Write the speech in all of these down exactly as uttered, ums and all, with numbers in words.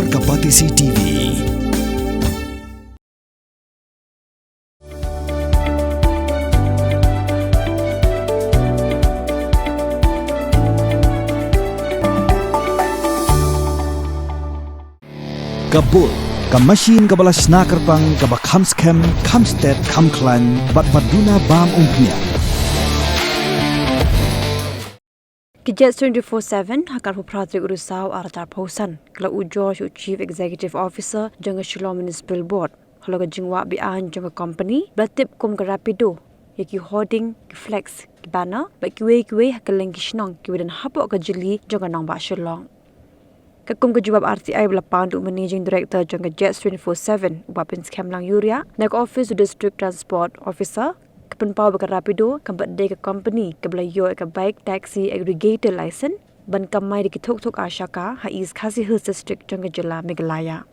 Ka Batesi T V. Ka Bull, ka machine kaba la shna kyrpang, kaba kham skhem, kham stet, kham khlaiñ, bad ba duna bam umphniang. Ki Jets twenty-four seven, ha ka arphew phra tarik u Risaw arhajar arphew san, ki la ujor sha u Chief Executive Officer jong ka Shillong Municipal Board halor ka jingwah be-aiñ jong ka company ba la tip kum ka Rapido, ïa ki hoarding, ki flex, ki banner bad kiwei kiwei ha kylleng ki shnong kiba don hapoh ka jylla jong ka nongbah Shillong. Katkum ka jubab R T I ba la pan da u Managing Director jong ka Jets twenty-four seven, u Bah Pynskhem Langjuria, na ka office u District Transport Officer, ka pynpaw ba ka Rapido kam pat dei ka company kaba la ïoh ïa ka Bike Taxi Aggregator License ban kamai da ki thok thok ar shaka ha East Khasi Hills District jong ka jylla Meghalaya.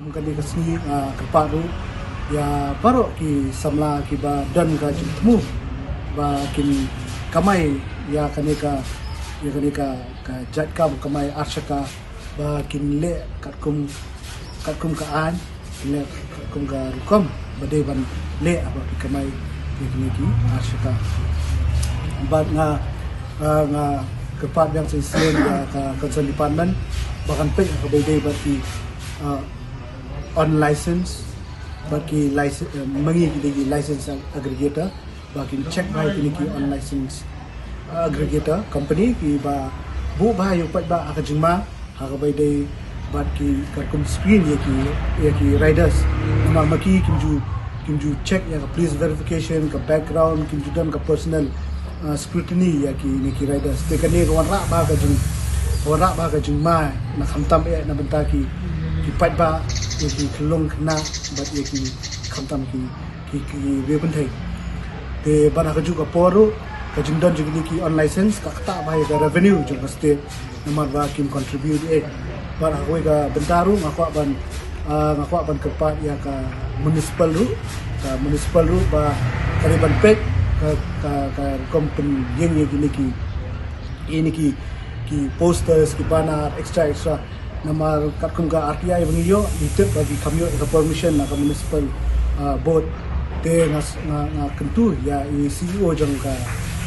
Kum kane ka sngi, ah, kyrpad ruh ïa baroh ki samla kiba don ka jingthmu ba kin kamai ïa kane ka, ïa kane ka, ka jait kam kamai ar shaka, ba kin leh katkum, katkum ka aiñ, kin leh katkum ka rukom ba dei ban leh haba phi kamai ïa kine ki ar shaka. Bad nga, ah, nga kyrpad biang sa shisien ïa ka concern department ba kan peit ha kaba ïadei bad ki, ah, unlicensed, bad ki license, eh, ma ngi ki dei ki license aggregator, ba kin check bha ïa kine ki unlicensed, uh, aggregator company kiba buh bha ïa u paidbah ha ka jingma ha kaba ïadei bad ki, katkum screen ïa ki, ïa ki riders. Namar ma ki kim ju, kim ju check ïa ka police verification, ka background, kim ju don ka personal, uh, scrutiny ïa kine ki riders. Te kane ka wanrah bha ka jing, wanrah bha ka jingma na khamtam eh na bynta ki, ki paidbah, ïa ki khyllung khynnah bad ïa ki khamtam ki ki, ki, ki riewpynthei. Te bad ha kajuh ka por ruh ka jingdon jong kine ki unlicensed ka ktah bha ïa ka revenue jong ka state namar ba kim contribute eh. Bad ha kawei ka bynta ruh nga kwah ban, ah, nga kwah ban kyrpad ïa ka municipal ruh, ka municipal ruh ba ka dei ban peit ka, ka, ka rukom pynïeng ïa kine ki, ïa kine ki, ki posters, ki banner, extra, extra. Namar katkum ka R T I ba ngi ïoh, ngi tip ba ki kam ïoh ka permission na ka municipal, ah, board. Te nga s-, nga, nga kyntu ïa i C E O jong ka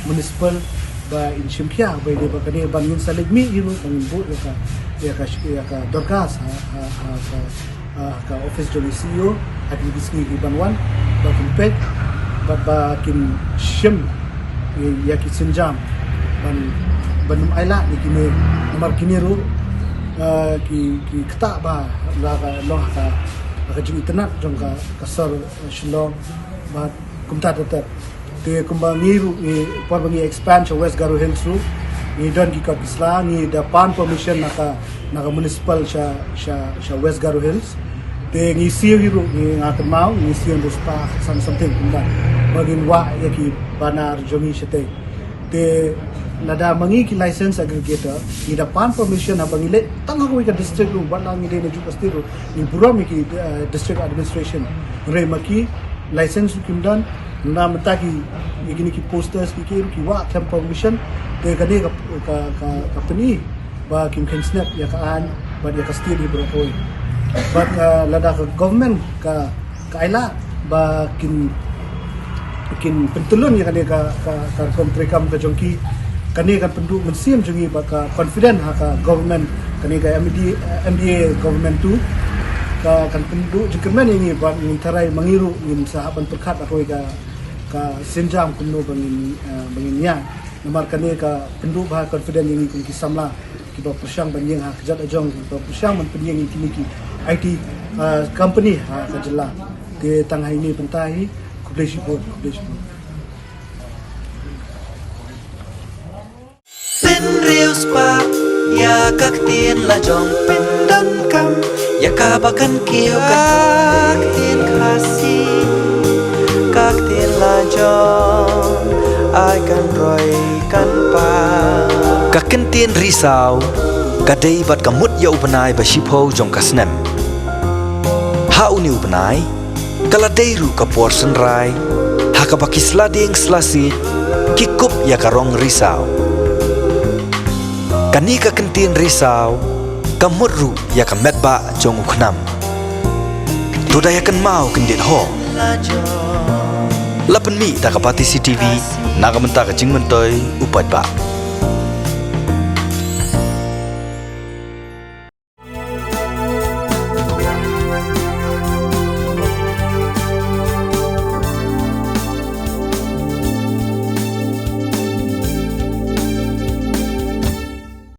municipal ba in shim khia ba ïadei bad kane, ban ngin sa leit mih hi ruh, ban ngin buh ïa ka, ïa ka, ïa ka dorkhas ha, ha, ha ka, ah, ka office jong i C E O ha kine ki sngi ki ban wan, ba kin peit bad ba kin shim ïa ki sienjam ban, ban ym ailad ïa kine, namar kine ruh, eh, ki, ki ktah bha la ka long ha ka, ha ka jingitynnad jong ka, ka sor, eh, Shillong bad kumta ter ter. Te kumba ngi ruh, ngi, por ba ngi expand sha West Garo Hills ruh, ngi don ki kot ki sla, ngi da pan permission na ka, na ka municipal sha, sha, sha West Garo Hills. Te ngi siew hi ruh, ngi, nga kynmaw ngi siew hynriew spah san something kumta ba ngin wah ïa ki banner jong ngi shatei. Te lada ma ngi ki license aggregator ngi da pan permission haba ngi leit tang ha kawei ka district ruh, wat la ngi dei na juh ka state ruh, ngi burom ïa ki, eh, district administration. Hynrei ma ki license ruh kim don, na mynta ki, ïa kine ki posters ki, ki ruh ki wah khlem permission. Te kane ka, ka, ka, ka pyni ba kim kheiñ snep ïa ka aiñ bad ïa ka state hi baroh kawei. Bad, eh, lada ka government ka, ka ailad ba kin, kin pyntyllun ïa kane ka, ka, ka rukom treikam ka jong ki, kane kan pynduh mynsiem jong ngi bad ka confident ha ka government, kane ka M D, M D A government tu, ka kan pynduh jingkyrmen ïa ngi bad ngi tharai ma ngi ruh ngin sa hap ban pyrkhat ha kawei ka, ka sienjam kumno ba ngin, eh, ba ngin ïaid. Namar kane ka pynduh bha confident ïa ngi kum ki samla kiba pyrshang ban ïeng ha ka jait ka jong, kiba pyrshang ban pynïeng ïa kine ki I T, eh, company ha ka jylla. Te tang ha ine i bynta hi, khublei shibun, khublei shibun. Pynriewspah ïa ka ktien la jong, pyndonkam ïa kaba kan kiew, ka ktien Khasi, ka ktien la jong, ai kan roi kan pang. Ka kyntien Risaw ka dei bad ka mut ïa u bnai ba shiphew jong ka snem. Ha une u bnai ka la dei ruh ka por synrai ha kaba ki sla dieng sla siej ki kup ïa ka rong risaw. Kane ka kyntien Risaw ka mut ruh ïa ka metbah jong u khnam. To da ïa kynmaw kyndit ho. La pynmih da ka Batesi T V na ka bynta ka jingmyntoi u paidbah.